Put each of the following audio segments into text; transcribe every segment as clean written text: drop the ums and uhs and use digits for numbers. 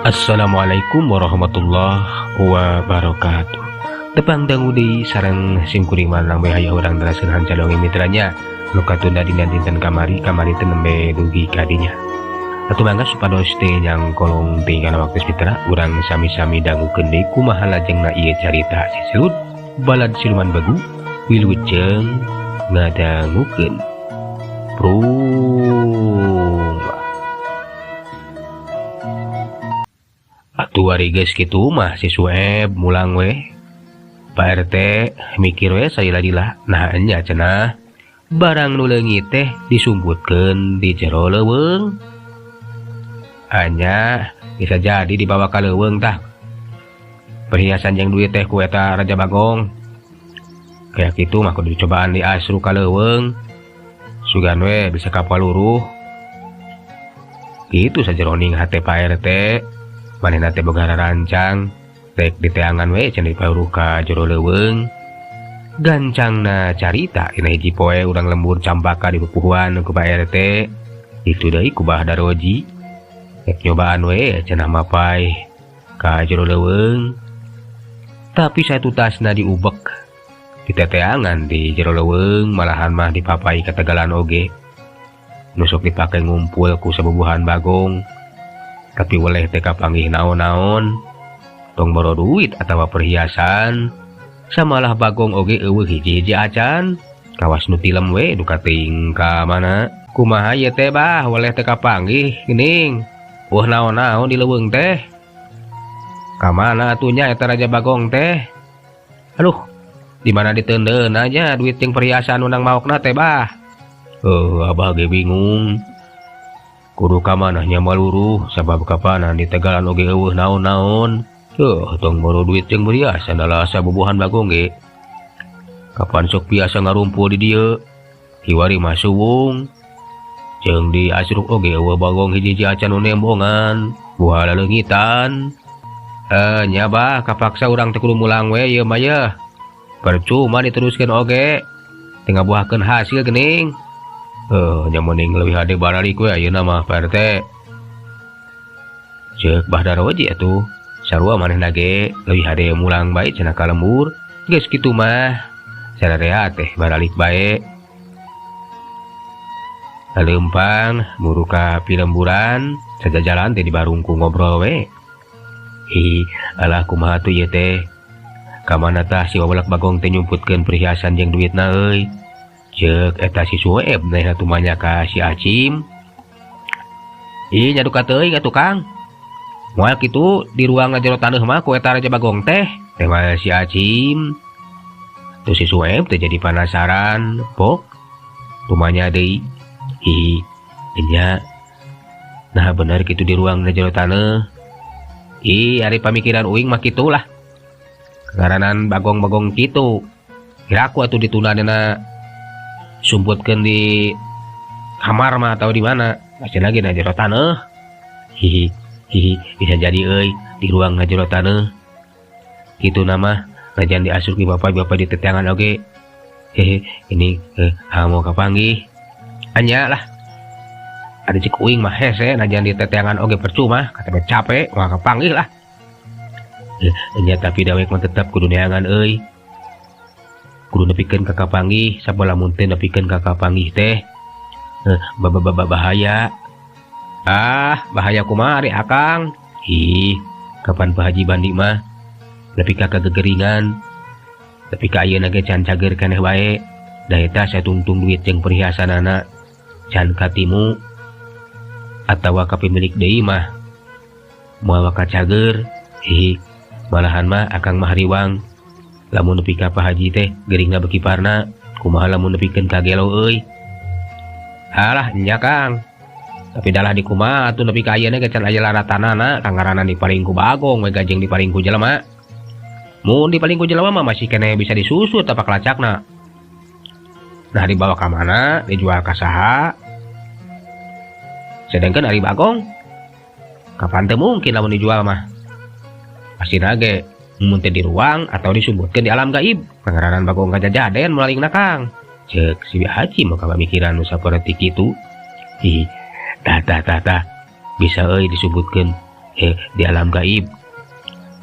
Assalamualaikum warahmatullahi wabarakatuh. Tepang dangu deui sareng simkuring Manang we aya urang neraskeun hanca dongeng mitranya nu katunda dina dinten kamari kamari teh nembe dugi ka dinya. Atuh mangga supados teu nyangkolong teuing kana waktu mitra urang sami-sami dangukeun deui kumaha lajengna ieu carita Sisilud Balad Siluman Begu wilujeng ngadangukeun. Prung. Atuh ari geus kitu mah si Sueb mulang we. Pak RT mikir we salila-lila nah nya cenah barang nu leungit teh disumputkeun di jero leuweung. Anya bisa jadi dibawa ka leuweung tah. Perhiasan jeung duit teh ku eta Raja Bagong. Kayak kitu mah kudu dicobaan di asru ka leuweung. Sugan we bisa kapaluruh. Kitu sajeroning hate Pak RT. Manehna teh boga rancang rek diteangan we cenah dipaluruh ka jero leuweung. Gancangna carita dina hiji poe urang lembur campaka di pupuhuan ku Pak RT. Itu deui ku Bah Daroji. Rek nyobaan we cenah mapay ka jero leuweung. Tapi satutasna diubek diteteangan di jero leuweung malahan mah dipapai ka tegalan oge. Nu sok dipake ngumpul ku sabubuhan bagong. Tapi weleh teh kapanggih naon-naon. Tong boro duit atawa perhiasan. Samalah bagong oge eueuh hiji-hiji acan. Kawas nu tilem we duka teuing ka mana. Kumaha ieu teh bah weleh teh kapanggih geuning. Eueuh naon-naon di leuweung teh. Ka mana atuh nya eta Raja Bagong teh? Aduh, di mana diteundeuna nya duit jeung perhiasan nu nang maokna teh bah. Abah ge bingung. Kudu ka mana nya maluruh sabab kapanan di tegalan oge eueuh naon-naon. Tong boro duit jeung perhiasan dalah sabubuhan bagong ge. Kapan sok biasa ngarumpul di dieu? Kiwari mah suwung. Jeung di asruk oge eueuh bagong hiji-hiji acan nu nembongan, buah laleungitan. Nya bah kapaksa urang teh kudu mulang we ieu mah yeuh. Percuma diteruskeun oge. Teu ngabuahkeun hasil geuning. Nya mending leuwih hade baralik we ayeuna mah Pak RT. Ceuk Bah Daroji atuh. Sarua manehna ge leuwih hade mulang bae cenah ka lembur. Geus kitu mah sararea teh baralik bae. Leumpang muru ka pilemburan sajajalan teh dibarungku ngobrol we. Hi, alah kumaha tuh ieu teh. Ka mana tah si wawelak bagong teh nyumputkeun perhiasan jeung duitna euy. Ceuk eta si Sueb neh tumanya ka si Acim. Ih nya duka teuing atuh Kang. Moal kitu di ruang jero taneuh mah ku eta Raja Bagong teh. Teh mah si Acim. Tuh si Sueb teh jadi penasaran, pok. Tumanya deui. Hi, nya. Nah bener kitu di ruang jero taneuh. Ih, ari pamikiran uing mah kitulah. Kangaranan bagong-bagong kitu. Kira aku atuh ditundanana sumputkeun di kamar mah atau di mana. Masih lagi na jero taneuh. Hihi, hihi, bisa jadi euy di ruang na jero taneuh. Kitu nama najan diasup di bapak-bapak di teteangan oge. Hehe, ini hamo kapanggih. Anya lah. Ada cik uing mah hese najan di teteangan oge percuma, kata be capek, mah kapanggih lah. Nya tapi dawek mah tetap kudu neangan euy. Kudu nepikeun ka kapanggih, sabola mun teu nepikeun ka kapanggih teh. Bahaya. Ah, bahaya kumaha ari Akang? Ih, kapan Pak Haji Bandi mah nepi ka kagegeringan. Nepi ka ayeuna ge can cager keneh wae. Da eta satungtung duit jeung perhiasanana can katimu atawa ka pemilik deui mah moal kacager. Hihi, malahan mah Akang mah riwang. Lamun nepi ka Pak Haji teh geuringna beuki parna, kumaha lamun nepikeun ka gelo euy. Alah nya Kang. Tapi dalah di kumaha atuh nepi ka ayeuna ge can aya laratanana kangaranan dipaling ku bagong we gajeng dipaling ku jelema. Mun dipaling ku jelema mah masih keneh bisa disusut apa kalacakna. Nah dibawa ka mana, dijual ka saha. Sedangkan ari bagong kapan teu mungkin lamun dijual mah. Pasti ge mun teh di ruang atau disumbutkeun di alam gaib. Pangaranan bagong kajajaden mulalingna Kang. Ceuk si Haji mah pamikiran nu saperti kitu. Hi, tah tah tah tah. Bisa euy disebutkeun Di alam gaib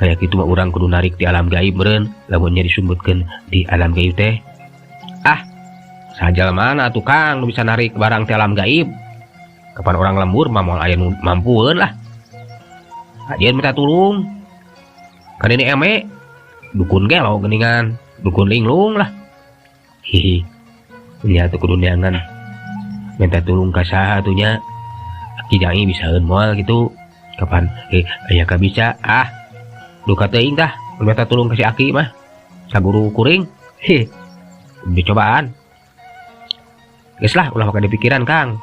kayak gitu mah urang kudu narik di alam gaib meureun lamun nya disumbutkeun di alam gaib teh. Ah, saha mana tukang nu bisa narik barang di alam gaib? Kapan orang lembur mah moal aya nu mampueun lah. Ajeun minta tulung kan ini eme dukun gelo geuningan, dukun linglung lah. Hihi, nya tuh kudu neangan minta tulung ka saha atuh nya? Aki Jai bisaeun moal gitu? Kapan aya ka bisa? Ah, duka teuing tah minta tulung ka si Aki mah, ka guru kuring. Hih, dicobaan geus lah, ulah make dipikiran, Kang.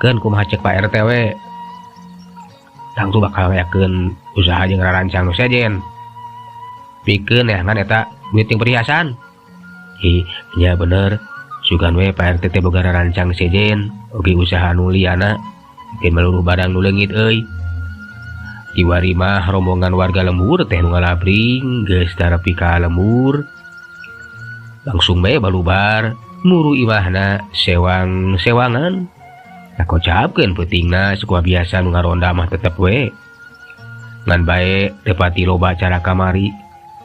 Keun kumaha cek Pak RT we. Tangtu bakal ngayakeun usaha jeung rarancang nu sejen pikeun neangan eta duit jeung perhiasan. Hi, nya bener, sugan we Pak RT teh boga rarancang sejen oge usaha nu liana pikeun meluruh barang nu leungit euy. Kiwari mah rombongan warga lembur teh nu ngalabring geus tarepi ka lembur, langsung bae balubar muru imahna sewang-sewangan. Nakocapkeun peutingna sakumaha biasa nu ngaronda mah tetep we ngan bae teu pati loba cara kamari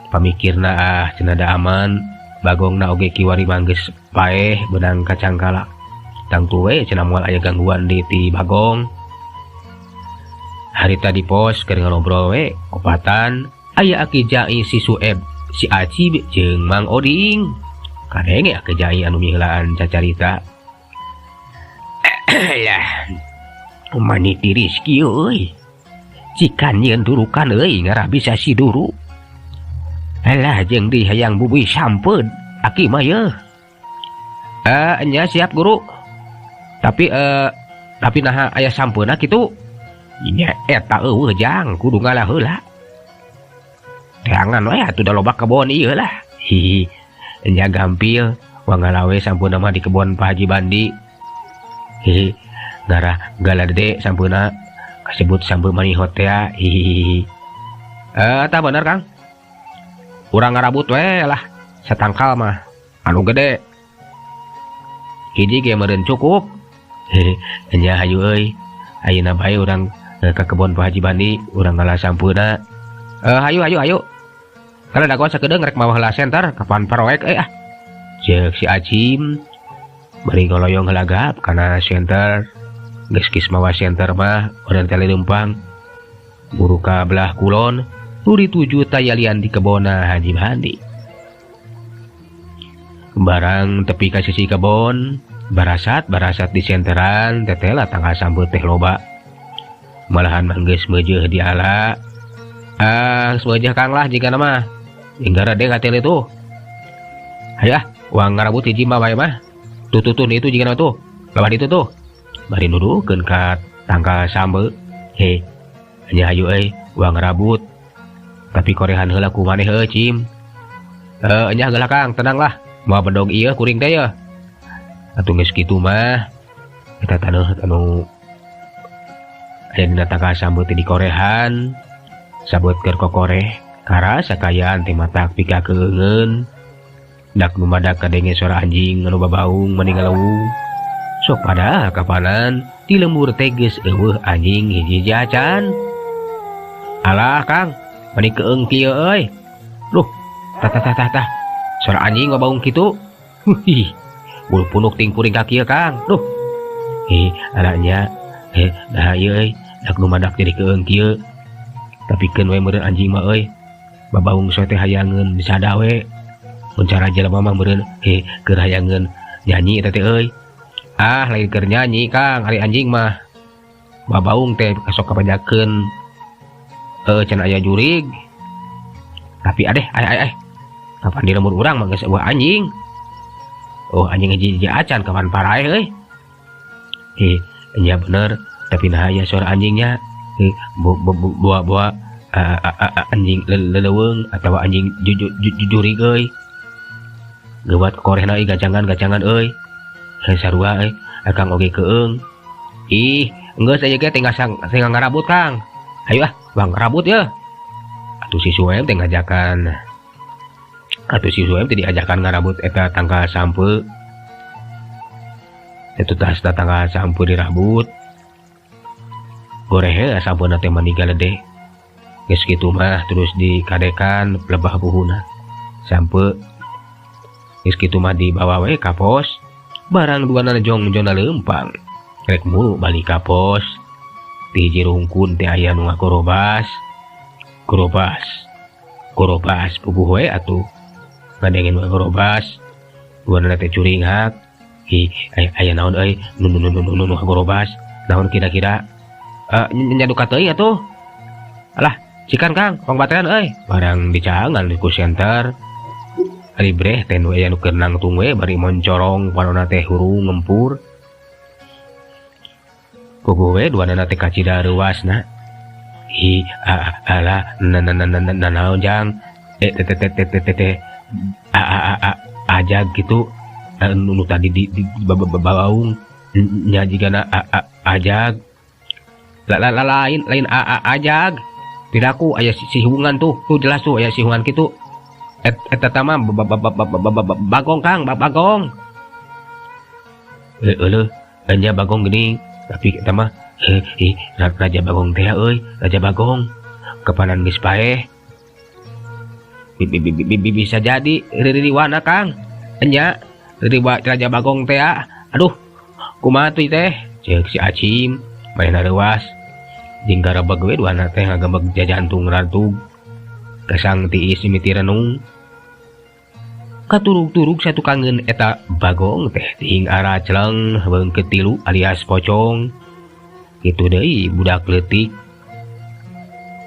pamikirna. Ah, cenah, da aman, bagongna oge kiwari mah geus paeh beunang kacangkala, tangtu we cenah moal aya gangguan di ti bagong. Harita di pos keur ngobrol we opatan, aya Aki Jai, si Sueb, si Acib jeung Mang Oding. Kadenge Aki Jai anu miheulaan cacarita. Lah, mani tiris kieu euy, cikan nyieun durukan euy, ngarah bisa si duru. Alah, jeung di hayang bubuy sampeud aki mah yeuh. Eh, nya siap, Guru, tapi tapi naha aya sampeuna kitu nya? Eta euweuh jang, kudu ngalah heula, teangan we atuh, da loba kebon ieu lah. Hihi, nya gampil, wangala we sampeuna mah di kebon Pak Haji Bandi. Hihi, ngarah galade sampeuna kasebut sampeu manihot teh. Hihihi, eh, tah bener, Kang, urang ngarabut we lah satangkal mah anu gede, hiji ge meureun cukup. Hehe, nya hayu euy, ayeuna bae urang ka kebon Pak Haji Bandi, urang ngala sampeuna. Eh, hayu hayu hayu, kalau dagoan sakedeung, rek mawa heula senter, kapan paroek euy. Ah, ceuk si Acim bari ngoloyong heula gap kana senter. Geus kis mawa senter mah urang teh leumpang buru ka belah kulon nu dituju tayalian di kebonna Haji Bandi. Barang tepi ka sisi kebon, barasat barasat di senteran tetela tangkal sampeu teh loba, malahan mah geus meujeuh diala. Ah, meujeuh, Kang, lah jigana mah hingga rade katil itu. Hayu ah, uang ngarabut hiji mah wae mah. Tuh tuh tuh, itu jigana tuh lawan itu tuh, bari nuduhkeun ka tangkal sampeu. He nya, hayu euy, uang ngarabut, tapi korehan heula ku maneh heuh, Cim. Eh, nya geula, Kang, tenang lah, moal bedog ieu kuring teh ye. Atuh geus kitu mah eta taneuh anu aya dina tangkal sampeu teh dikorehan sabut keur kokoreh, karasa kaayaan teh matak pikakeungeun. Dak numadak kadenge suara anjing anu babaung mani ngalewung sok, padahal kapanan di lembur teh geus euweuh anjing hiji acan. Alah, Kang, mani keung kieu euy. Luh, tah tah tah tah tah, suara anjing babaung kitu. Hih, bulu punuk ting kuring ka kieu, Kang. Duh, ih, anaknya eh nah ieu euy, dak numadak jadi keung kieu. Tapi keun we meureun anjing mah euy, babaung soe teh hayangeun disada we. Mun cara jelema mah meureun he keur hayangeun nyanyi eta teh euy. Ah, lain keur nyanyi, Kang, ari anjing mah babaung teh kasok kapajakeun cenah aya jurig. Tapi adeh ay ay ay, kapan di lembur urang mah geus euweuh anjing? Oh, anjing hiji-hiji acan, kapan paraeh euy. He nya bener, tapi nah aya suara anjingnya. He, boa boa anjing leleuweung atau anjing jujurig euy. Geuwat korehna euy, gacangan gacangan euy. Heuh, sarua euy, akang oge keung. Ih, geus aya ge tinggal sang tinggal ngarabut, Kang. Hayu ah, bang ngarabut ya. Atuh si Suem teh ngajakan, atuh si Suem teh diajakan ngarabut eta tangkal sampeu. Itu tas tangkal sampeu dirabut, goreh sampeuna teh mani galede. Geus kitu mah terus dikadekan lebah puhuna. Sampe geus kitu mah dibawa we ka pos. Barang duanana jongjongna leumpang. Rek mulu balik ka pos. Di hiji rungkun teh aya nu ngagorobas. Gorobas. Gorobas puguh we atuh. Ngadengin ngagorobas. Duanana teh curinghak. Hi, aya naon euy nu nu nu nu nu ngagorobas. Naon kira-kira? Nyadu ka teuing atuh. Alah, cikan Kang, pangbatean euy. Barang dicangan ku senter. Ari breh teh nu aya nu keur nangtung we bari moncorong panona teh hurung ngempur. Puguh we duanana teh kacida reuasna. Hi, alah, na na na na naon jang? Teh teh teh teh teh teh a a a ajag kitu nu tadi di babaung nya jigana ajag. La la lain lain a a ajag. Piraku aya sihungan tuh, tuh jelas tuh aya sihungan kitu. Eta mah bagong Kang, bagong. Euleuh, nya bagong geuning, tapi eta mah ih Raja Bagong teh euy, Raja Bagong. Kapanan geus paeh. Bisa jadi ririwana Kang. Nya ririwa Raja Bagong teh. Aduh, kumaha tuh teh? Ceuk si Acim, manehna reuas. Jeung garebeg we duana teh ngagebeg jajantung rantug. Kesang tiis mimiti renung. Katurug-turug satukangeun eta bagong teh tihing aracleng beungkeut tilu alias pocong. Kitu deui budak leutik.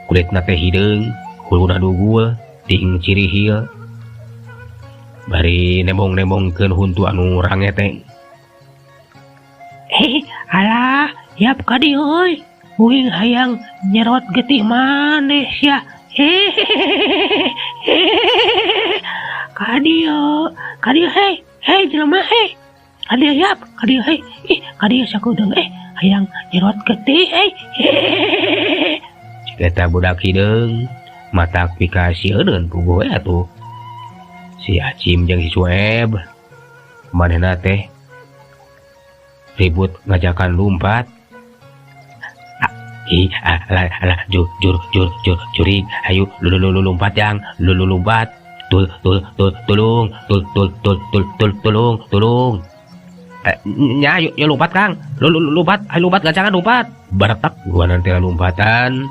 Kulitna teh hideung, huluna dugul, tihing cirihil. Bari nembong-nembongkeun huntu anu rangeteng. Alah, yap ka dieu euy. Uing hayang nyerot getih maneh sia. Hehehe. Ka dieu, ka dieu hei, hei jelema hei. Ka dieu yap, ka dieu hei. Ih, ka dieu sakudeung hayang nyerot getih hei. Hehehe. Cik eta budak hideung, matak pikasieuneun puguh we atuh. Si Acim jeung si Sueb manehna teh ribut ngajakan lumpat. Ih, alah, alah, jur, jur, jur, jur, jurig, ayo, lu, lu, lu, lumpat yang, lu, lu, lumpat, tul, tul, tul, tulung, tul, tul, tul, tul, tul, tulung, tulung. Nya, ayo, yo lumpat Kang, lu, lu, lumpat, ayo lumpat, gacangan lumpat. Baretak gua nanti lompatan,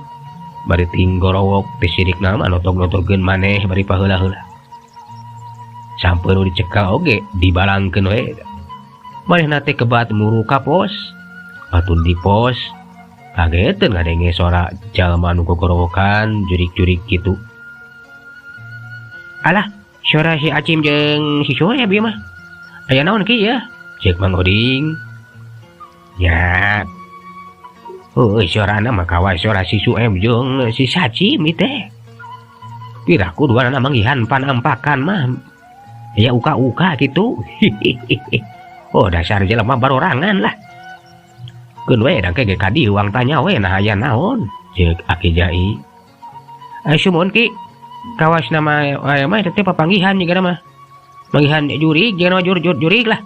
bari tinggorowok teh sirik nama notog-notogeun maneh bari paheula-heula. Sampai nu dicekal oge dibalangkeun we. Manehna teh kebat muru ka pos. Atun di pos kageteun ngadenge suara jalma nu gogorowokan jurik-jurik kitu. Alah, suara si Acim jeung si Sueb ieu mah. Aya naon ki ya? Ceuk Mang Oding. Ya. Heueuh, suarana mah kawas suara si Sueb jeung si Sacim ieu teh. Piraku duanana manggihan panampakan mah. Aya uka-uka kitu. Oh, dasar jelema barorangan lah. Keun we da ge ka dieu wang tanya we nah aya naon. Ceuk Aki Jai. Sumuhun ki. Kawas nama aya mah teh papanggihan jiga mah. Manggihan jurig jiga mah jur jur jurig lah.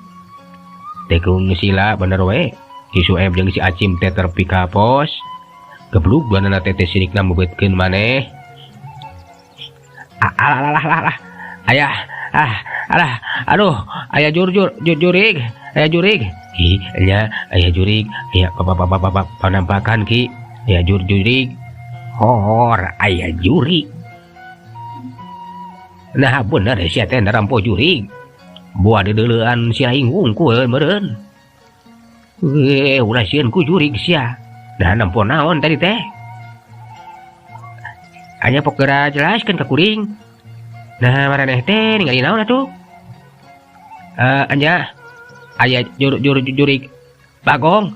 Tekung sila bener we. Si Sueb jeung si Acim teh terpika pos. Geblug duanana teh sirikna meubeutkeun maneh. Alah alah alah. Ayah, ah, alah, aduh, aya jur jur jur jurig, aya jurig. Hi, nya aya jurig, aya papa panampakan ki, aya jur jurig. Hor, aya jurig. Nah, bener sia teh narampo jurig. Buah deudeulean si aing wungkul meureun. Ulah sieun ku jurig sia. Nah, nempo naon tadi teh? Anya pok geura jelaskeun ka kuring. Nah, maraneh teh ningali naon atuh? Anya aya jur jur jurig Bagong.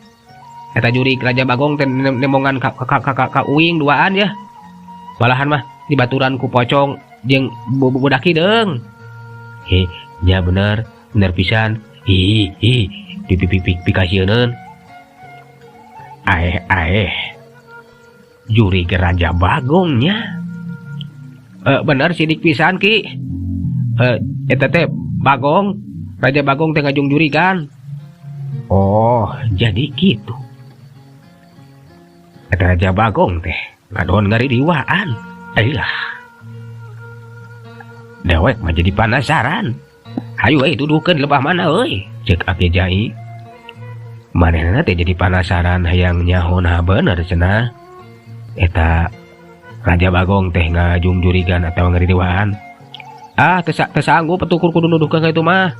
Eta jurig Raja Bagong teh nembongan ka ka ka ka uing duaan ya. Malahan mah dibaturan ku pocong jeung budak hideung. He, nya bener, bener pisan. Hi hi, pi pi pi pikasieuneun. Aeh aeh. Jurig Raja Bagongnya. Bener sidik pisan ki. Eta teh Bagong, Raja Bagong teh ngajung jurigan. Oh, jadi gitu. Eta Raja Bagong teh Ngadon ngaririwaan. Alah. Dewek mah jadi penasaran. Hayu euy tuduhkeun lebah mana euy? Ceuk Aki Jai. Manehna teh jadi penasaran hayang nyaho nah bener cenah. Eta Raja Bagong teh ngajungjurigan atau ngaririwaan. Ah, teu sanggup atuh kudu nuduhkeun ka itu mah.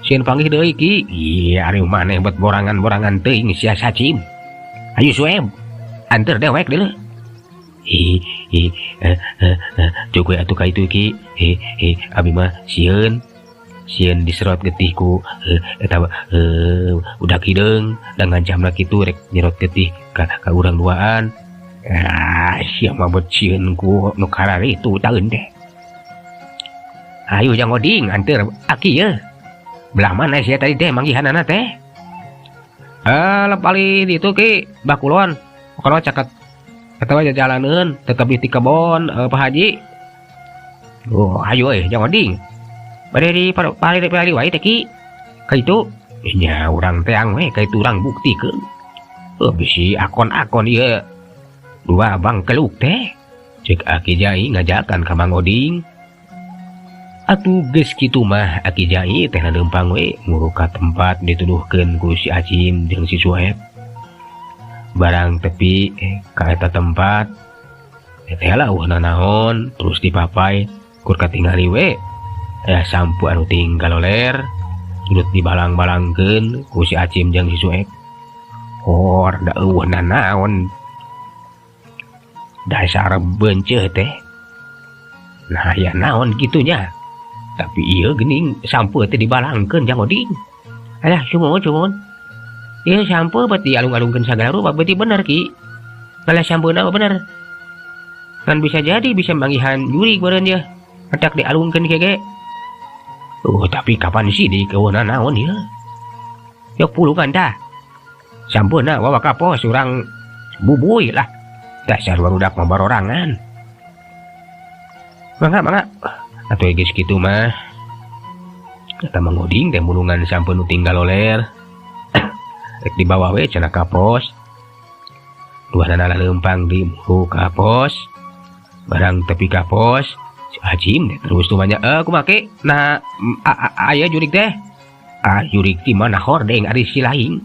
Sieun panggih deui ki. Iya, ari maneh bet borangan-borangan teuing sia sacim. Ayo Sueb, anter dewek deuleu. Hi hi eh, eh, eh, cukup atuh ka itu ki. Hi hi abi mah sieun. Sieun diserot getih ku eta udak hideung dan ngancamna kitu rek nyerot getih ka urang duaan. Ah, sia mah bet sieun ku nu kararitu taeun teh. Ayo jang oding anter aki ye. Belah mana sia tadi teh manggihanana teh? Ah, paling itu ki bakulon. Pokona caket eta we jalaneun tetep di kebon Pak Haji. Oh, ayo euy jang oding. Bade di pari wae teh ki. Ka itu nya urang teang we ka itu urang buktikeun. Oh, bisi akon-akon ieu dua abang keluk teh. Cek Aki Jai ngajakan ka Mang Oding. Atuh geus kitu mah Aki Jai teh leumpang we nguruk ka tempat dituduhkeun ku si Acim jeung si Sueb. Barang tepi ka eta tempat teh lah eueuh nanaon terus dipapai kur katingali we. Aya sampu anu tinggal loler turut dibalang-balangkeun ku si Acim jeung si Sueb. Hor da eueuh nanaon. Dasar benceuh teh. Nah ya naon kitunya. Tapi ieu geuning sampu teh dibalangkeun jang oding. Alah sumuhun. Ieu sampu berarti alung-alungkeun sagala rupa berarti bener ki. Malah sampeuna mah bener. Kan bisa jadi bisa manggihan jurig beureun ye. Petak dialungkeun kege. Oh, tapi kapan sih di eueuh naon ieu? Yok pulungan tah. Sampeuna wawa ka pos urang bubuy lah. Dasar barudak mah barorangan. Mangga mangga. Atuh geus kitu mah. Kata Mang Oding teh mulungan sampeun nu tinggal loler. Rek dibawa we cenah ka pos. Duanana leumpang di muru ka pos. Barang tepi ka pos, si Acim teh terus tumanya, kumaha ki? Nah, aya jurig teh. Ah, jurig ti mana hordeng ari si laing.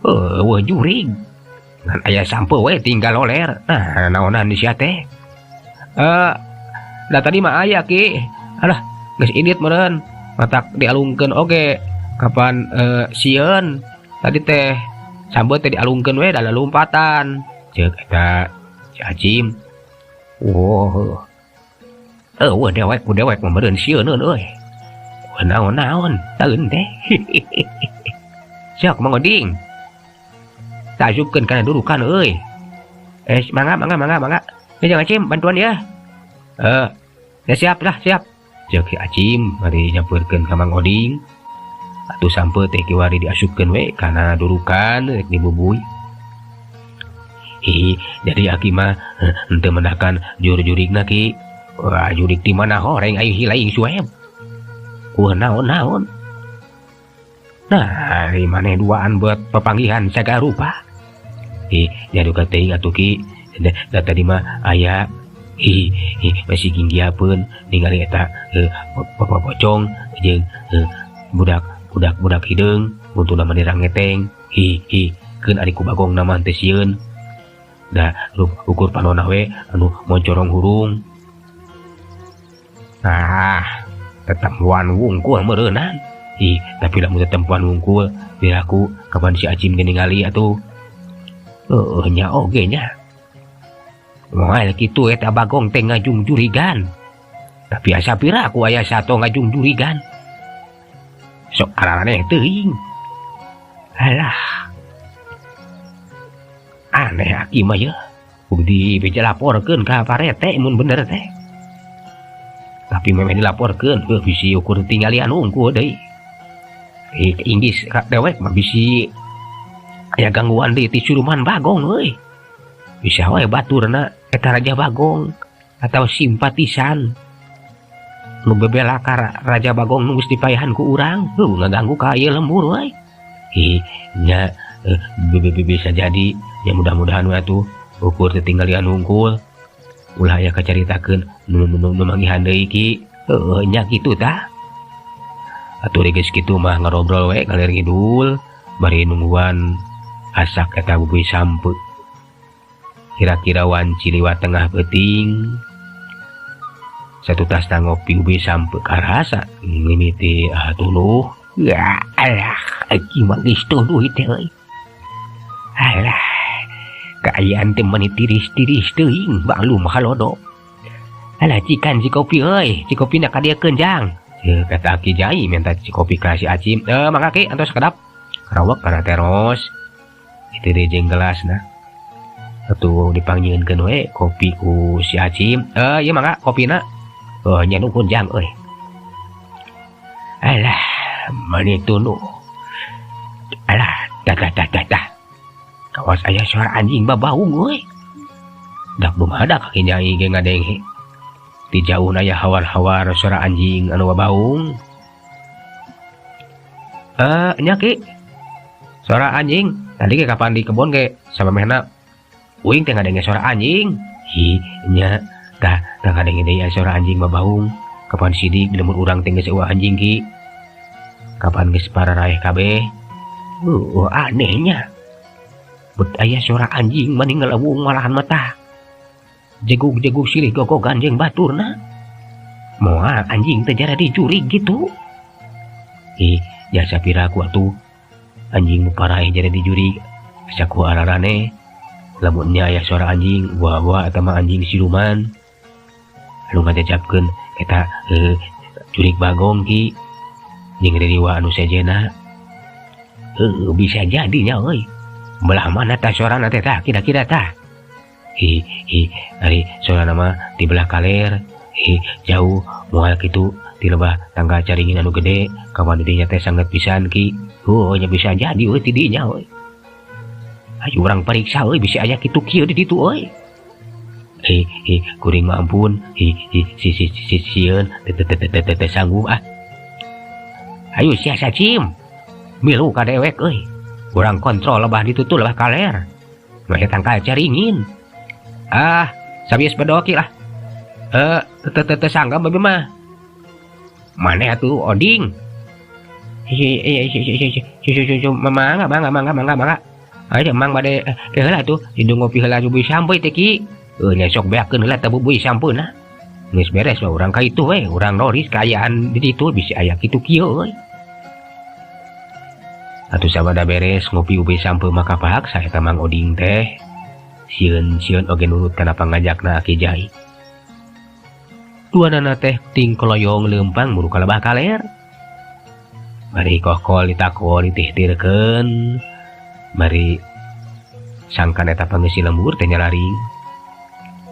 Eueuh jurig. Ngan aya sampe we tinggal loler. Nah, naonan sia teh. Da tadi mah aya ki. Alah, geus indit meureun. Matak dialungkeun oge. Kapan sieun tadi teh sampe teh dialungkeun we da lompatan. Ceuk eta si Acim. Wow. Eueuh dewek ku dewek mah meureun sieuneun euy. Naon-naon taeun teh. Sok Mang Oding. Tasupkeun kana durukan euy. Mangga mangga mangga mangga. Ini jangan Acim bantuan ya. Ya siap lah siap. Ceuk si Acim bari nyampeurkeun ka Mang Oding. Atuh sampe teh kiwari diasupkeun we kana durukan rek dibubuy. Hi, jadi aki mah henteu mendakan jur-jurigna ki. Wah, jurig di mana horeng aing hilaing Sueb. Wah, naon-naon. Nah, ari maneh duaan buat pepanggihan sagala rupa. Hi, jadi ka teuing atuh ki. Da tadi mah aya hi, hi masih ginggiapeun ningali eta bapak pocong jeung budak hideung untuna mah ngeteng. Hi, hi, keun ari ku Bagong mah teu sieun. Da ukur panona we anu moncorong hurung. Ah, tetempuan wungkul meureunan. Ih, tapi lamun tetempuan wungkul piraku kapan si Acim ge ningali atuh. Heueuh nya oge nya. Moal kitu eta Bagong teh ngajungjurigan. Tapi asa piraku aya sato ngajungjurigan. Sok araraneh teuing. Alah. Aneh aki mah ye. Kudu dibeja laporkeun ka parete mun bener teh. Tapi memeh dilaporkeun heuh bisi ukur tinggalian unggul deui. Inggris ka dewek mah bisi aya gangguan deui ti siluman Bagong euy. Bisa wae baturna eta Raja Bagong atau simpatisan nu bebela ka Raja Bagong nu geus dipayahan ku urang, heuh ngaganggu ka ieu lembur euy. Hi nya bisa jadi ya mudah-mudahan we atuh Ukur teu tinggalian hungkul. Ulah aya kacaritakeun nu nu nu manggihan deui ki. Heueuh nya kitu tah. Atuh geus kitu mah ngarobrol we ngalir ngidul bari nungguan asak eta bubuy sampeu. Kira-kira wanci liwat tengah peuting. Satutasna ngopi ubi sampeu karasa mimiti tunduh. Ya alah, aki mah geus tunduh teh euy. Alah, kaayaan teh meuni tiris-tiris teuing maklum halodo. Alah cikan si kopi euy, si kopina kadieukeun jang. Ceuk kata Aki Jai minta si kopi ka si Acim. Mangga Ki antos sakedap. Karawek kana teros. Itu deui jeung gelasna. Atuh dipanggieunkeun we kopi ku si Acim. Ieu mangga kopina. Oh nya nuhun jang euy. Alah, meuni tunduh. Alah, dah dah dah dah dah. Kawas aya suara anjing babaung euy. Dak dumadak Aki Jai ge ngadenge. Ti jauhna aya hawar-hawar suara anjing anu babaung. Nya Ki. Suara anjing tadi ge kapan di kebon ge samemehna uing teh ngadenge suara anjing. Hi nya tah tah ngadenge deui aya suara anjing babaung. Kapan sidik di lembur urang teh geus eueuh anjing Ki. Kapan geus pararaeh kabeh. Anehnya. Bet aya suara anjing mani ngalewung malahan mah tah. Jegug-jegug silih gogogan jeung baturna. Moal anjing teh jara dijurig gitu. Ih, jasa piraku atuh. Anjing nu paraeh jara dijurig. Asa ku ararane. Lamun nya aya suara anjing, wa-wa eta mah anjing siluman. Anu ngajajabkeun eta jurig bagong Ki. Jeung ririwa anu sejenna. Heueuh bisa jadi nya euy. Belah mana tah suarana teh tah kira-kira tah. Hi hi ari suarana mah di belah kaler. Hi jauh moal kitu di lebah tangga caringin anu gede kawan didinya teh sanget pisan Ki. Oh nya bisa jadi euy ti dinya euy. Ayo urang pariksa euy bisi aya kitu kieu di ditu euy. Hi hi kuring mah ampun. Hi hi si si si sieun teh teh teh teh teh sanggup ah. Ayo sia sacim. Milu ka dewek euy. Urang kontrol lebah ditutul lebah kaler. Meh tangkal caringin. Ah, sabies bedoki lah. Teu teu teu sanggam abi mah. Maneh atuh oding. Hi hi hi hi hi hi hi mangga mangga mangga mangga mangga. Ayo mang bade teh heula atuh indung ngopi heula bubuy sampeu teh Ki. Nya sok beakeun heula teh bubuy sampeuna. Geus beres we urang ka itu we, urang noris kaayaan di ditu bisi aya kitu kieu euy. Atuh sabada beres ngopi ubi sampeu maka paksa eta Mang Oding teh. Sieun-sieun oge nurut kana pangajakna Aki Jai. Duanana teh ting koloyong leumpang muru ka lebah kaler. Bari kokol ditakol ditihtirkeun. Bari sangkan eta pangeusi lembur teh nyalaring.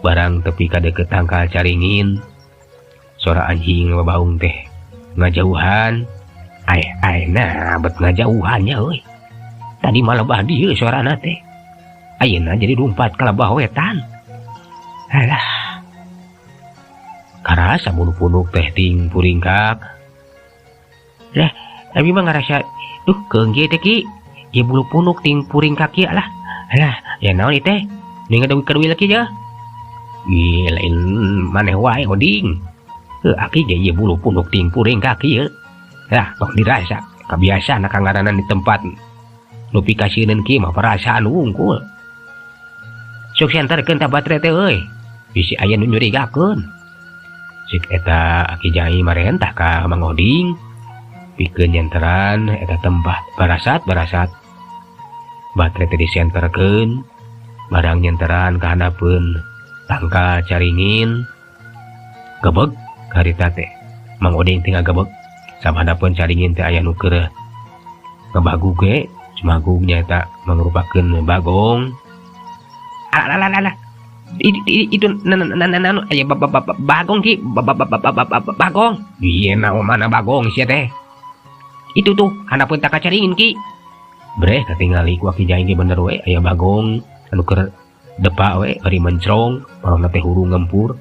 Barang tepi ka deukeut tangkal caringin. Sora anjing babaung teh ngajauhan. Ai ai nah bet ngajauhannya euy. Tadi mah lebah dieu sorana teh. Ayeuna jadi lumpat ka lebah wetan. Alah. Karasa bulu punuk teh ting puringkak. Lah, abi mah ngarasa duh keung kieu teh Ki. Ieu bulu punuk ting puringkak kieu lah. Alah, ya naon ieu teh? Ning ngaduwi kaduwi lagi je. Ih, lain maneh wae oding. Heuh, aki ge ieu bulu punuk ting puringkak kieu. Lah, tong dirasa. Kabiasaan kangaranan di tempat nu pikasieun kieu mah perasaan wungkul. Sok senterkeun tah baterai teh euy. Bisi aya nu nyurigakeun. Cik eta Aki Jai marentah ka Mang Oding. Pikeun nyenteran eta tempat barasat-barasat. Baterai teh disenterkeun, barang nyenteran ka handapeun tangkal caringin. Gebeg harita teh. Mang Oding teh ngagebeg. Sahandapeun caringin teh aya nu keur ngebagug ge, cumagug nyaeta mangrupakeun bagong. Alah alah alah. Itu nanu aya bagong Ki, bagong. Ieu naon mana bagong sia teh. Itu tuh handapeun tangkal caringin Ki. Breh katingali ku Aki Jai ge bener we aya bagong anu keur depa we bari mencrong, parona teh hurung ngempur.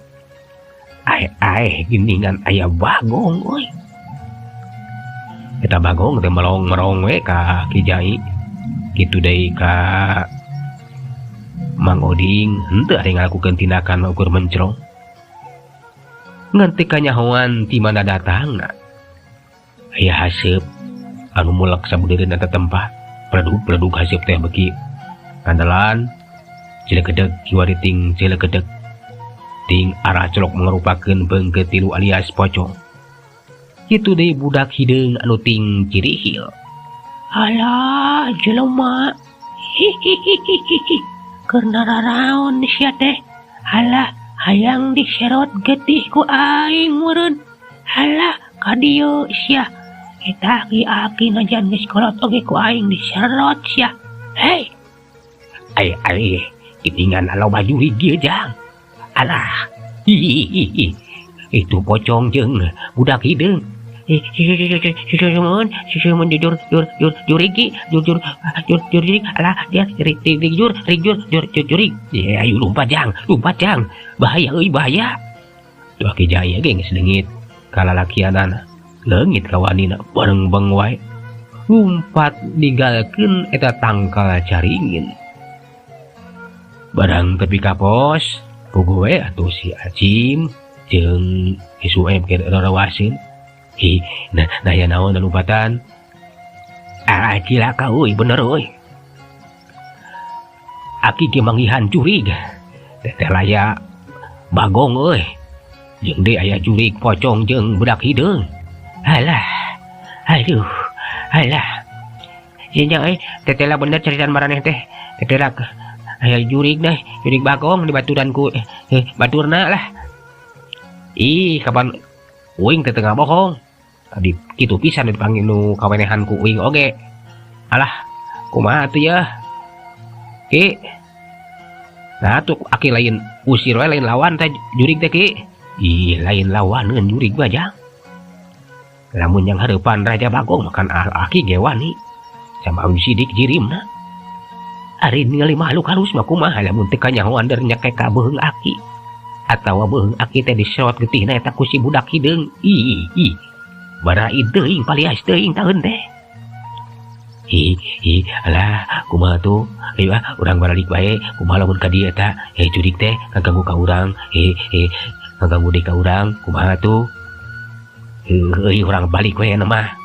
Ae ae geuningan aya bagong euy. Eta bagong teh melong-merong we ka Aki Jai. Kitu deui ka Mang Oding henteu ari ngalakukeun tindakan ukur mencrong. Ngan teu kanyahoan ti mana datangna. Aya haseup anu mulek sabudeureun eta tempat. Pledug-pledug haseup teh beuki kandelan cilekedeg kiwari ting cilekedeg. Ting arah colok mangarupakeun beungkeut tilu alias pocong. Kitu deui budak hideung anu ting cirihil. Alah jelema. Hihihihihi. Keur nararaon sia teh. Alah hayang diserot getih ku aing meureun. Alah ka dieu sia. Eta aki-aki najan geus kolot oge ku aing diserot sia. Hei. Ai ai kitingan aloba jurig ieu jang. Alah. Hihihihi. Itu pocong jeung budak hideung. Sumun, sumun jujur jur jur jurigi jur jur jur jurig alah dia rig rig jur rig jur jur jur jurig. Ya ayo lompat jang, lompat jang. Bahaya euy bahaya. Tuh Aki Jaya ge geus leungit kalalakianana. Leungit kawanina bareng-beng wae. Lumpat ninggalkeun eta tangkal caringin. Barang tepi ka pos, puguh we atuh si Acim jeung si Sueb ge rarawaseun. Hi, nah, nah ya naon lompatan. Ah, cilaka euy bener euy. Aki ge manggihan jurig. Teteh laya bagong euy. Jeung deui aya jurig pocong jeung budak hideung. Alah. Aduh. Alah. Nya euy, teteh lah bener caritaan maraneh teh. Teteh lah aya jurig deh, jurig bagong di baturan ku baturna lah. Ih, kapan uing teh tengah bohong. Tadi kitu pisan dipanggil nu kawenehan ku uing oge. Alah, kumaha atuh ya? Ki. Nah tuh aki lain usir we lain lawan teh jurig teh ki. Ih, lain lawaneun jurig mah jang. Lamun yang hareupan Raja Bagong makan aki ge wani. Sama Abdi Sidik jirimna. Ari ningali makhluk halus mah kumaha lamun teu kanyahoan der nyekek ka beuheung aki. Atawa beuheung aki teh diserot getihna eta ku si budak hideung. Ih, ih. Barai teuing palias teuing taeun teh. Hi, hi, alah, kumaha tuh? Ayo ah, urang baralik bae, kumaha lamun ka dieu eta? Jurig teh ngaganggu ka urang. Ngaganggu deui ka urang, kumaha tuh? Heuh, urang balik we mah.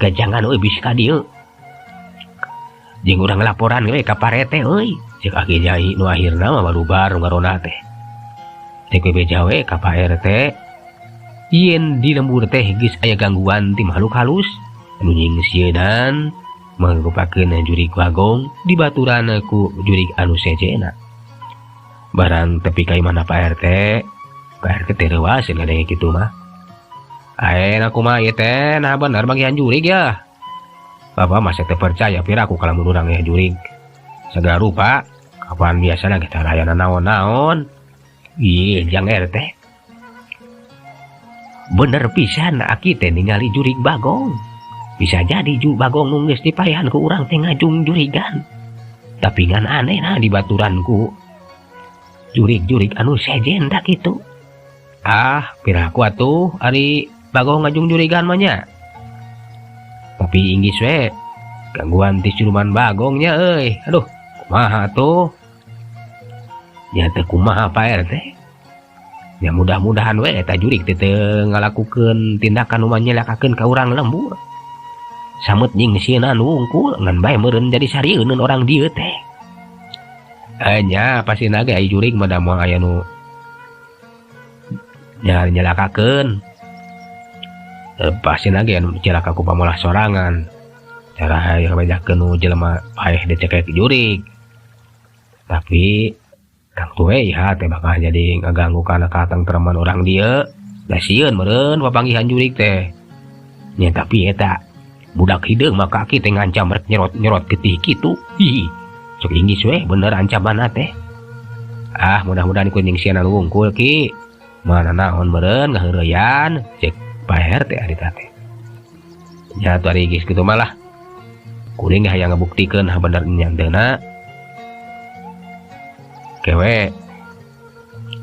Gajangan euy bisi ka dieu. Jeung urang laporan we ka parete euy. Ceuk Aki Jai nu akhirna mah barubar nu ngaronda teh. Teh beja we ka Pak RT. Yen di lembur teh geus aya gangguan ti makhluk halus anu nyingsieunan mangrupakeun jurig bagong dibaturan ku jurig anu sejena. Barang tepi ka imahna Pak RT, Pak RT teh reuaseun ngadenge kitu mah. Ayeuna kumaha ieu teh, nah bener manggihan jurig ya. Bapak masih teu percaya piraku kalamun urang aya jurig. Sagala rupa, kapan biasana kita rayana naon-naon. Ih, jang RT. Bener pisan aki teh ningali jurig bagong. Bisa jadi ju bagong nu geus dipaehan ku urang teh ngajung jurigan. Tapi ngan aneh nah di baturanku. Jurig-jurig anu sejen tak kitu. Ah, piraku atuh ari bagong ngajung jurigan mah nya. Tapi inggis we gangguan ti siluman bagongnya euy. Aduh, kumaha atuh? Nya teh kumaha Pak RT? Ya mudah-mudahan we eta jurig teh teu ngalakukeun tindakan nu manyelakakeun ka urang lembur. Samet nyingsieunan wungkul ngan bae meureun jadi sarieuneun orang dieu teh. Nya pasina ge aya jurig mah da moal aya nu nyelakakeun. Pasina ge anu cilaka ku pamolah sorangan. Cara aya ngabejakeun nu jelema paeh dicekek jurig. Tapi Kang Tue ya teh bakal jadi ngaganggu kana katengtreman orang dieu. Da sieun meureun papanggihan jurig teh. Nya tapi eta budak hideung mah kaki teh ngancam rek nyerot-nyerot getih kitu. Ih, sok inggis we bener ancamanna teh. Ah, mudah-mudahan ku nyingsieunan wungkul ki. Mana naon meureun ngaheureyan cek Pak RT ari teh. Nya atuh ari geus kitu mah lah. Kuring hayang ngabuktikeun ha bener nyanteuna. Kewe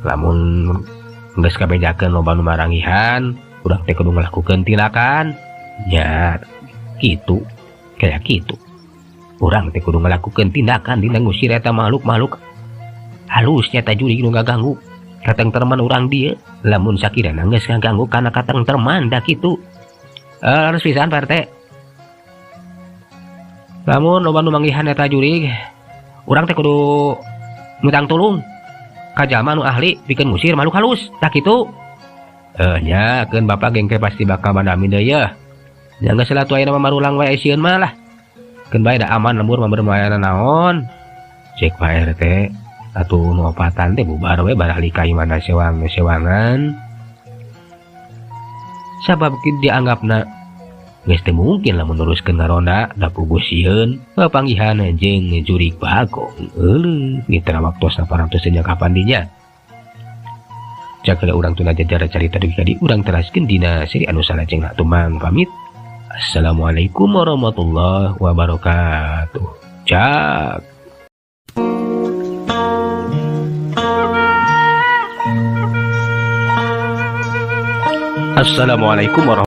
lamun geus kabejakeun loba nu marangihan, urang teh kudu ngalakukeun tindakan. Nya kitu, kayak kitu. Urang teh kudu ngalakukeun tindakan dina ngusir eta makhluk-makhluk Halusnya ta jurig nu ngaganggu katengterman urang dieu. Lamun sakirana geus ngaganggu kana katengterman da kitu. Harus pisan Pak RT. Lamun loba nu manggihan eta jurig, urang teh kudu mitang tulung ka jalma nu ahli pikeun ngusir makhluk halus. Tah kitu. Nya keun bapak gengke pasti bakal madami deui yeuh. Nya geus lah atuh ayeuna mah marulang wae sieun mah lah. Keun bae da aman lembur mah bermayana naon. Cek Pak RT atuh nu opatan teh bubar we barali ka imana sewang-sewangan. Sabab dianggapna geus teu mungkin lamun neruskeun ngaronda da puguh sieun papanggihan jeung jurig Bagong. Euleuh mitra waktosna parantos nya kapan dinya. Cakala urang tuna jajar carita dugi ka di urang teraskeun dina seri anu salajengna tumang pamit. Assalamualaikum warahmatullahi wabarakatuh. Cak. Assalamualaikum warahmatullahi.